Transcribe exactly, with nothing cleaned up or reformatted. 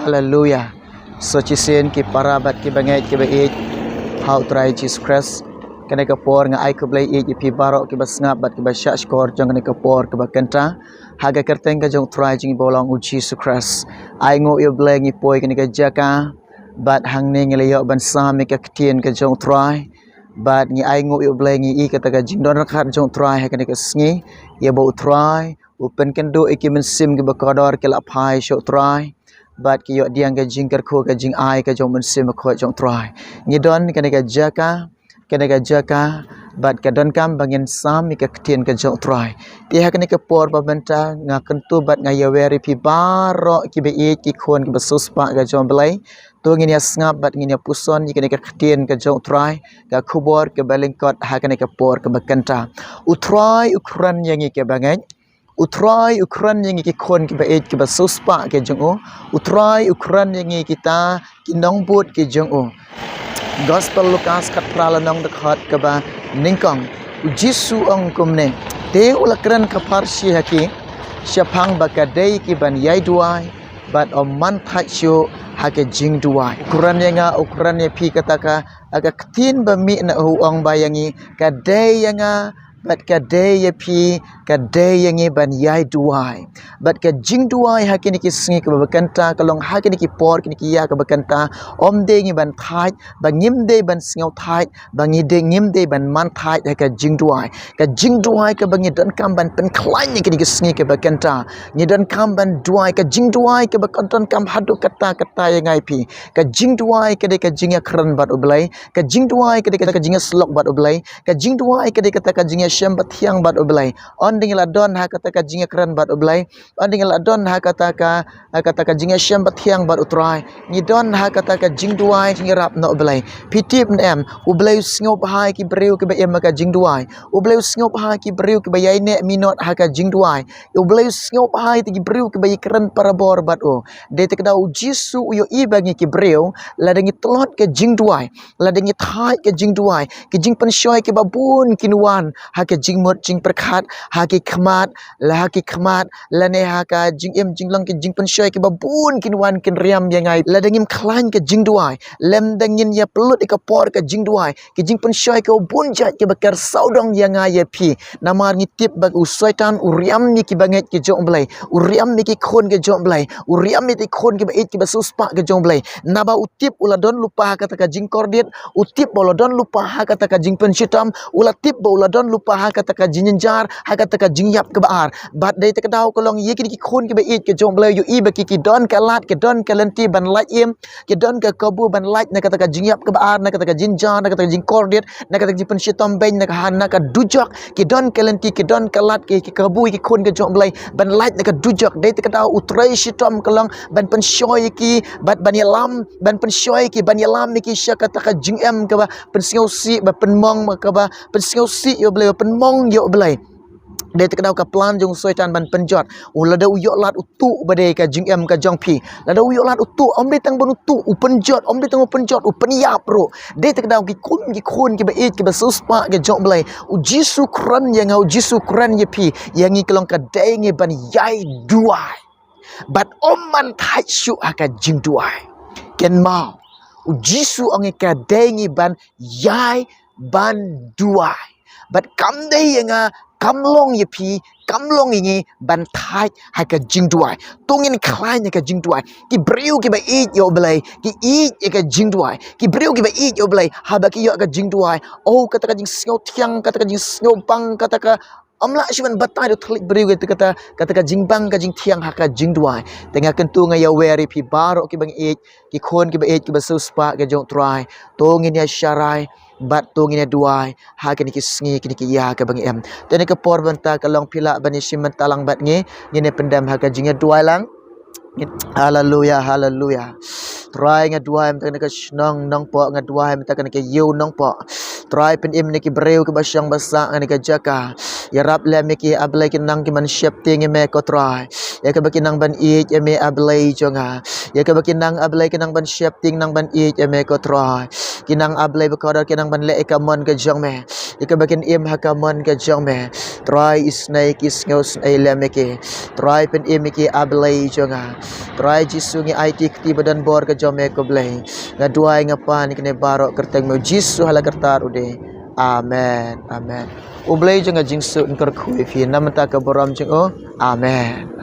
Haleluya. So shisien ki para bad ki bangeit ki ba ïeit ha u Trai Jisu Khrist. Kane ka por nga ai khublei ïeit ïa phi baroh ki ba sngap bad ki ba shah shkor jong kane ka por ki ba kynta ha ka kyrteng ka jong u Trai jong ngi ba long u Jisu Khrist. Ai nguh ïa u Blei ngi poi kane ka jaka bad hangne ngi la ïoh ban sam ïa ka ktien ka jong u Trai. Bad ngi ai nguh ïa u Blei ngi i kata ka jingdon ryngkat jong u Trai ha kane ka sngi. Ïa ba u Trai u pynkynduh ïa ki mynsiem ki ba kordor ki la phai sha u Trai. Bad ki ïoh diang ka jingkyrkhu ka jingai ka jong u Mynsiem Bakhuid jong u Trai. Ngi don kane ka jaka, kane ka jaka bad ka donkam ba ngin sam ïa ka ktien ka jong u Trai. Te ha kane ka por ba mynta nga kyntu bad nga ïawer ïa phi baroh ki ba ïeit ki khun ki ba siewspah ka jong u Blei. To ngin ïa sngap bad ngin ïa puson ïa kane ka ktien ka jong u Trai, ka khubor ka ba lyngkot ha kane ka por ka ba kynta. U Trai u kren ïa ngi ki bangeit. U Trai u kren ïa ngi ki khun ki ba ïeit ki ba siewspah ka jong u. U Trai u kren ïa ngi kita ki nongbud ki jong u. Gospel Lukas khatphra lynnong dkhot ka ba nyngkong. U Jisu ong kumne, te u la kren ka pharshi ha ki shaphang ba ka dei ki ban ïai duwai bad ym man thait shuh ha ka jingduwai. U kren ïa nga, u kren ïa phi kata ka, ka ktien ba mih na u ong ba ïa ngi, ka dei ïa nga bad ka dei ïa phi, ka dei ïa ngi ban ïai duwai. Bad ka jingduwai ha kine ki sngi ki ba kynta ka long ha kine ki por kine ki ïa ka ba kynta, ym dei ngi ban thait, ba ngim dei ban sngew thait, ba ngi dei ngim dei ban man thait ha ka jingduwai. Ka jingduwai ka ba ngi donkam ban pynkhlaiñ ïa kine ki sngi ki ba kynta. Ngi donkam ban duwai, ka jingduwai ka ba kan donkam haduh katta katta ïa nga ïa phi. Ka jingduwai ka dei ka jingïakren bad u Blei. Ka jingduwai ka dei kata ka jingïasyllok bad u Blei. Ka jingduwai ka dei kata ka jingïashem bathiang bad u Blei. Ynda ngi la don ha kata ka jingïakren bad u Blei, ynda ngi la don ha kata ka, ha kata ka jingïashem bathiang bad u Trai, ngi don ha kata ka jingduwai jingïarap na u Blei. Phi tip ne em, u Blei u sngewbha ïa ki briew ki ba im ha ka jingduwai. U Blei u sngewbha ïa ki briew ki ba ïai neh minot ha ka jingduwai. U Blei u sngewbha ïa ki briew ki ba ïakren parabor bad u. Dei te ka daw u Jisu u ïohi ba ngi ki briew, lada ngi tlot ka jingduwai, lada ngi thait ka jingduwai, ki jingpynshoi ki ba bun kin wan ha ka jingmut jingpyrkhat, ha ki khmat, la ha ki khmat, lane ha ka jingim jinglong, ki jingpynshoi ki ba bun kin wan kin riam ïa nga. Lada ngim khlaiñ ka jingduwai, lymda ngin ïa pynlut ïa ka por ka jingduwai, ki jingpynshoi ki ba bun jait ki ba ker sawdong ïa nga ïa phi. Namar ngi tip ba u Soitan u riam ïa ki bangeit ki jong u Blei, u riam ïa ki khun ki jong u Blei, u riam ïa ki khun ki ba ïeit ki ba siewspah ki jong u Blei. Naba u tip u la don lypa ha kata ka jingkordit, u tip ba u la don lypa ha kata ka jingpynshitom, u la tip ba u la don lypa ha kata ka jingjynjar, ha kata ka jingïap ka ba ar. Bad dei te ka daw ka long ïa kine ki khun ki ba ïeit ki jong u Blei, ïohi ba ki, ki don ka lad, ki don ka lynti ban lait im, ki don ka kabu ban lait na kata ka jingïap ka ba ar, na kata ka jingjynjar, na kata ka jingkordit, na kata ka jingpynshitom beiñ, na ka ha, na ka dujok, ki don ka lynti, ki don ka lad, ki, ki kabu ïa ki khun ki jong u Blei ban lait na ka dujok. Dei te ka daw u trei shitom ka long ban pynshoi ïa ki, ban, ban ïalam, ban pynshoi ïa ki, ban ïalam ïa ki sha kata ka jingim ka ba pynsngewsih, ba pynmong, ba ka ba pynsngewsih ïa u Blei, ba pynmong ïa u Blei. Dei te ka daw ka plan jong u Soitan ban pynjot. U lada u ïoh lad u tuh ba dei ka jingim ka jong phi. Lada u ïoh lad u tuh, ym dei tang ban u tuh, u pynjot, ym dei tang u pynjot, u pynïap ruh. Dei te ka daw ki khun, ki khun ki ba ïeit ki ba siewspah ki jong u Blei. U Jisu kren ïa nga, u Jisu kren ïa phi, ïa ngi ka long ka dei ngi ban ïai duwai. Bad ym man thait shuh ha ka jingduwai. Kynmaw, u Jisu ong ïa ka dei ngi ban ïai ban duwai. Bad kam dei ïa nga, kam long ïa phi, kam long ïa ngi ban thait ha ka jingduwai. To ngin khlaiñ ha ka jingduwai. Ki briew ki ba ïeit ïa u Blei ki ïeit ïa ka jingduwai. Ki briew ki ba ïeit ïa u Blei, haba ki ïoh ka jingduwai, oh, kata ka jingsngew thiang, kata ka jingsngew bang, kata ka, ym lah shuh ban batai da u thylliej briew kata, kata, kata ka jingbang ka jingthiang ha ka jingduwai. Te nga kyntu, nga ïawer ïa phi baroh ki ba ngi ïeit, ki khun ki ba ïeit ki ba siewspah ki jong u Trai. To ngin ïa sharai bad to ngin ïa duwai ha kine ki sngi, kine ki ïa ka ba ngi im. Te kane ka por mynta ka long, phi lah ban ïa shim bynta lang bad ngi, ngin ïa pyndem ha ka jingïaduwai lang. Haleluya, haleluya. Trai, nga duwai mynta kane ka shnong Nongpoh, nga duwai mynta kane ka ïew Nongpoh. Trai, pynim ïa ki briew ki ba shong ba sah ha kane ka jaka. Ïarap lem ïa ki, A Blei, ki nang ki ban sheptieng ïa me ko Trai. Ïa kaba ki nang ban ïeit ïa me, A Blei jong nga. Ïa kaba ki nang, A Blei, ki nang ban sheptieng, nang ban ïeit ïa me ko Trai. Ki nang, A Blei bakordor, ki nang ban leh ïa ka mon ka jong me, ïa kaba kin im ha ka mon ka jong me. Trai, isynei ki, sngewsynei lem ïa ki. Trai, pynim ïa ki, A Blei jong nga. Trai Jisu, ngi aiti kti ba don bor ka jong me, ko Blei. Nga duwai, nga pan ïa kine baroh kyrteng me, Jisu, ha la kartar u dei. Amen. Amen. U Blei jong nga jingsuk un kyrkhu ïa phi na mynta ka burom jong u. Amen.